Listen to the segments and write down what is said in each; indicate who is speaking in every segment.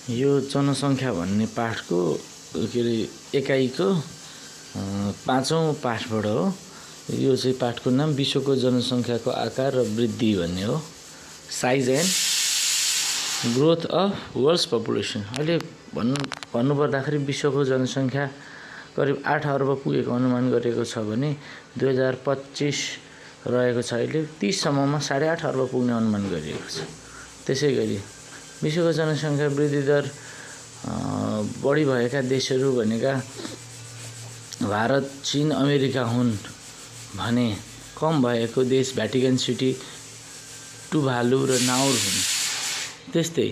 Speaker 1: यो जनसङ्ख्या भन्ने पाठको के अरे एकाइको पाँचौँ पाठबाट हो। यो चाहिँ पाठको नाम विश्वको जनसङ्ख्याको आकार र वृद्धि भन्ने हो। Size and growth of world's population. अहिले भन्नुपर्दाखेरि विश्वको जनसङ्ख्या करिब 8 अर्ब पुगेको अनुमान गरिएको छ भने 2025 रहेको छ। अहिले 30 सम्ममा 8.5 अर्ब पुग्ने अनुमान गरिएको छ। त्यसै गरी विश्वको जनसङ्ख्या वृद्धि दर बढी भएका देशहरू भनेका भारत, चीन, अमेरिका हुन् भने कम भएको देश भ्याटिकन सिटी, टुभालु र नाउर हुन्। त्यस्तै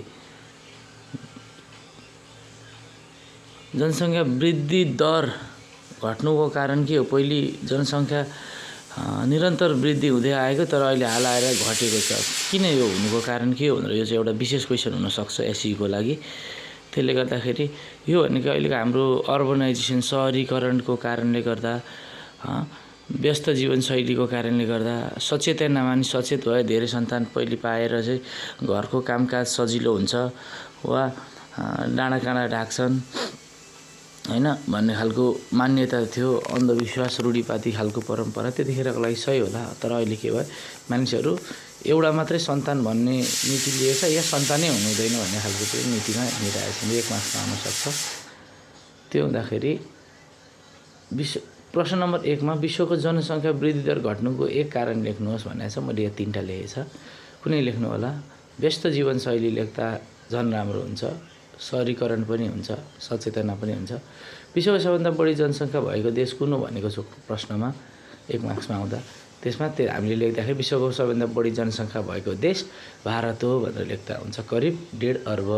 Speaker 1: जनसङ्ख्या वृद्धि दर घट्नुको कारण के हो? पहिली जनसङ्ख्या निरन्तर वृद्धि हुँदै आएको, तर अहिले हाल आएर घटेको छ। किन यो हुनुको कारण के हो भनेर यो चाहिँ एउटा विशेष क्वेसन हुनसक्छ एसईको लागि। त्यसले गर्दाखेरि यो भनेको अहिलेको हाम्रो अर्बनाइजेसन, सहरीकरणको कारणले गर्दा, व्यस्त जीवनशैलीको कारणले गर्दा सचेतना मानिस सचेत भयो, धेरै सन्तान पहिले पाएर चाहिँ घरको कामकाज सजिलो हुन्छ वा डाँडाकाँडा ढाक्छन् हैन भन्ने खालको मान्यता थियो। अन्धविश्वास, रूढिपाती खालको परम्परा त्यतिखेरको लागि सही होला। तर अहिले के भयो, मानिसहरू एउटा मात्रै सन्तान भन्ने नीति लिएछ या सन्तानै हुनुहुँदैन भन्ने खालको चाहिँ नीतिमा हिँडिरहेको छ। एक मार्क्समा आउन सक्छ। त्यो हुँदाखेरि प्रश्न नम्बर 1 मा विश्वको जनसङ्ख्या वृद्धि दर घट्नुको एक कारण लेख्नुहोस् भनेको छ। मैले यो 3टा लेखेको छ। कुनै लेख्नु होला? व्यस्त जीवनशैली लेख्दा झन् राम्रो हुन्छ, सहरीकरण पनि हुन्छ, सचेतना पनि हुन्छ। विश्वको सबभन्दा बढी जनसङ्ख्या भएको देश कुन हो भनेको छ प्रश्नमा 1 मार्क्समा आउँदा। त्यसमा हामीले लेख्दाखेरि विश्वको सबभन्दा बढी जनसङ्ख्या भएको देश भारत हो भनेर लेख्दा हुन्छ, करिब 1.5 अर्ब।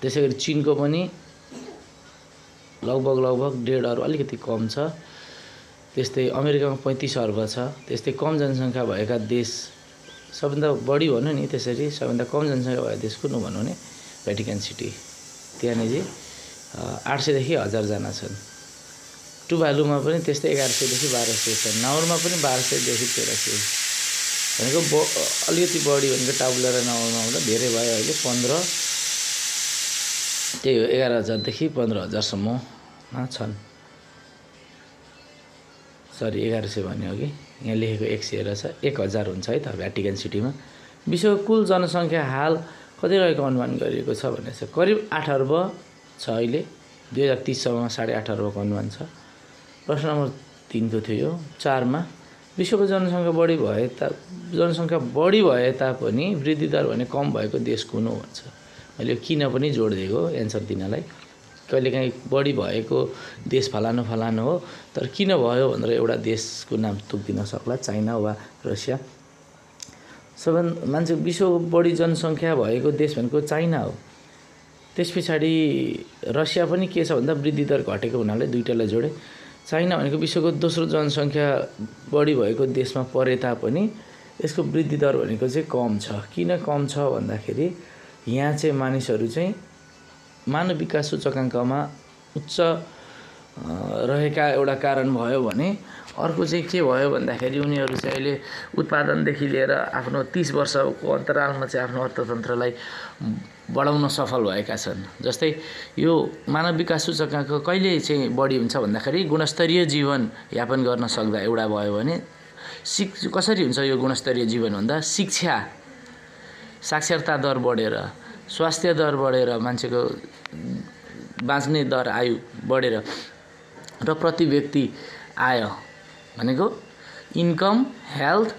Speaker 1: त्यसै गरी चीनको पनि लगभग 1.5 अर्ब, अलिकति कम छ। त्यस्तै अमेरिकामा 35 अर्ब छ। त्यस्तै कम जनसङ्ख्या भएका देश सबभन्दा बढी भन्नु नि, त्यसरी सबभन्दा कम जनसङ्ख्या भएको देश कुन हो भन्नु भने भ्याटिकन सिटी। त्यहाँनिर 800 देखि 1000 जना छन्। टुभालुमा पनि त्यस्तै 1100 देखि 1200 छन्। नाउरमा पनि 1200 देखि 1300 भनेको अलिकति बढी भनेको टाबुला र नाउरमा हुँदा धेरै भयो। अहिले 15 त्यही हो 11000 देखि 15000 सम्ममा छन्। सरी 1100 भन्ने हो कि यहाँ लेखेको 100 रहेछ। 1000 हुन्छ है त भ्याटिकन सिटीमा। विश्वको कुल जनसङ्ख्या हाल कति रहेको अनुमान गरिएको छ भने चाहिँ करिब 8 अर्ब छ। अहिले 2030 सम्ममा 8.5 अर्बको अनुमान छ। प्रश्न नम्बर 3 को थियो यो। 4 मा विश्वको जनसङ्ख्या बढी भए तापनि वृद्धि दर भने कम भएको देश कुन हो भन्छ। मैले किन पनि जोड दिएको एन्सर दिनलाई। कहिलेकाहीँ बढी भएको देश फलानु हो, तर किन भयो भनेर एउटा देशको नाम तोकिदिन सक्ला, चाइना वा रसिया। मान्छे विश्वको बढी जनसङ्ख्या भएको देश भनेको चाइना हो। त्यस पछाडि रसिया पनि के छ भन्दा वृद्धि दर घटेको हुनाले दुईटालाई जोडे। चाइना भनेको विश्वको दोस्रो जनसङ्ख्या बढी भएको देशमा परे तापनि यसको वृद्धि दर भनेको चाहिँ कम छ। किन कम छ भन्दाखेरि यहाँ चाहिँ मानिसहरू चाहिँ मानव विकास सूचकाङ्कमा उच्च रहेका एउटा कारण भयो भने अर्को चाहिँ के भयो भन्दाखेरि उनीहरू चाहिँ अहिले उत्पादनदेखि लिएर आफ्नो 30 वर्षको अन्तरालमा चाहिँ आफ्नो अर्थतन्त्रलाई बढाउन सफल भएका छन्। जस्तै यो मानव विकास सूचकाङ्क कहिले चाहिँ बढी हुन्छ भन्दाखेरि गुणस्तरीय जीवन यापन गर्न सक्दा एउटा भयो भने कसरी हुन्छ यो गुणस्तरीय जीवन भन्दा साक्षरता दर बढेर, स्वास्थ्य दर बढेर, मान्छेको बाँच्ने दर आयु बढेर र प्रति व्यक्ति आय भनेको इन्कम, हेल्थ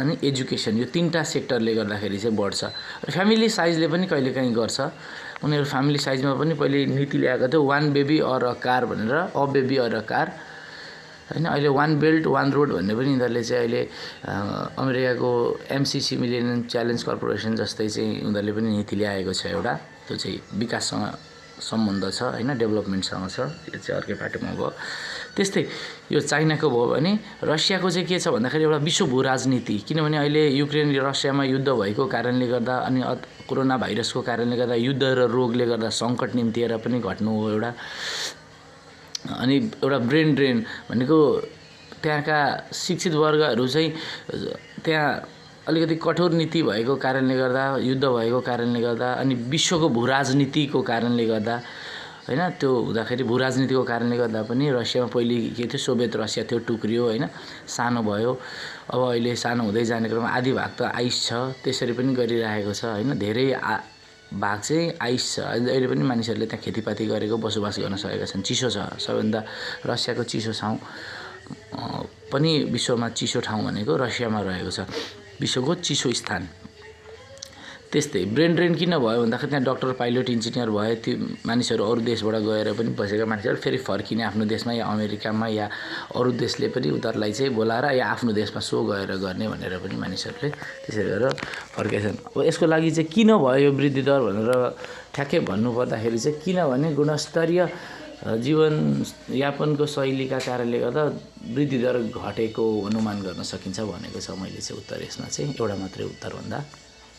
Speaker 1: अनि एजुकेसन, यो 3टा सेक्टरले गर्दाखेरि चाहिँ बढ्छ। र फ्यामिली साइजले पनि कहिलेकाहीँ गर्छ। उनीहरू फ्यामिली साइजमा पनि पहिले नीति ल्याएको थियो 1 बेबी अर अ कार भनेर, a baby or a car हैन। अहिले 1 बेल्ट 1 रोड भन्ने पनि यिनीहरूले चाहिँ अहिले अमेरिकाको MCC मिलेनियम च्यालेन्ज कर्पोरेसन जस्तै चाहिँ उनीहरूले पनि नीति ल्याएको छ एउटा। त्यो चाहिँ विकाससँग सम्बन्ध छ हैन, डेभलपमेन्टसँग छ। यो चाहिँ अर्कै पाटोमा भयो। त्यस्तै यो चाइनाको भयो भने रसियाको चाहिँ के छ भन्दाखेरि एउटा विश्व भू राजनीति। किनभने अहिले युक्रेन र रसियामा युद्ध भएको कारणले गर्दा अनि कोरोना भाइरसको कारणले गर्दा युद्ध र रोगले गर्दा सङ्कट निम्तिएर पनि घट्नु हो एउटा। अनि एउटा ब्रेन ड्रेन भनेको त्यहाँका शिक्षित वर्गहरू चाहिँ त्यहाँ अलिकति कठोर नीति भएको कारणले गर्दा, युद्ध भएको कारणले गर्दा, अनि विश्वको भूराजनीतिको कारणले गर्दा हैन, त्यो हुँदाखेरि भूराजनीतिको कारणले गर्दा पनि रसियामा पहिले के थियो, सोभियत रसिया थियो, टुक्रियो हैन, सानो भयो। अब अहिले सानो हुँदै जाने क्रममा आधी भाग त आइस छ, त्यसरी पनि गरिरहेको छ हैन। धेरै भाग चाहिँ आइस छ। अहिले पनि मानिसहरूले त्यहाँ खेतीपाती गरेको बसोबास गर्न सकेका छन्। चिसो छ, सबैभन्दा रसियाको चिसो ठाउँ पनि विश्वमा चिसो ठाउँ भनेको रसियामा रहेको छ, विश्वको चिसो स्थान। त्यस्तै ब्रेन ड्रेन किन भयो भन्दाखेरि त्यहाँ डक्टर, पाइलट, इन्जिनियर भए, त्यो मानिसहरू अरू देशबाट गएर पनि बसेका मानिसहरू फेरि फर्किने आफ्नो देशमा या अमेरिकामा या अरू देशले पनि उनीहरूलाई चाहिँ बोलाएर या आफ्नो देशमा सो गएर गर्ने भनेर पनि मानिसहरूले त्यसरी गरेर फर्केछन्। अब यसको लागि चाहिँ किन भयो यो वृद्धि दर भनेर ठ्याक्कै भन्नुपर्दाखेरि चाहिँ किनभने गुणस्तरीय जीवनयापनको शैलीका कारणले गर्दा वृद्धि दर घटेको अनुमान गर्न सकिन्छ भनेको छ मैले चाहिँ उत्तर। यसमा चाहिँ एउटा मात्रै उत्तर भन्दा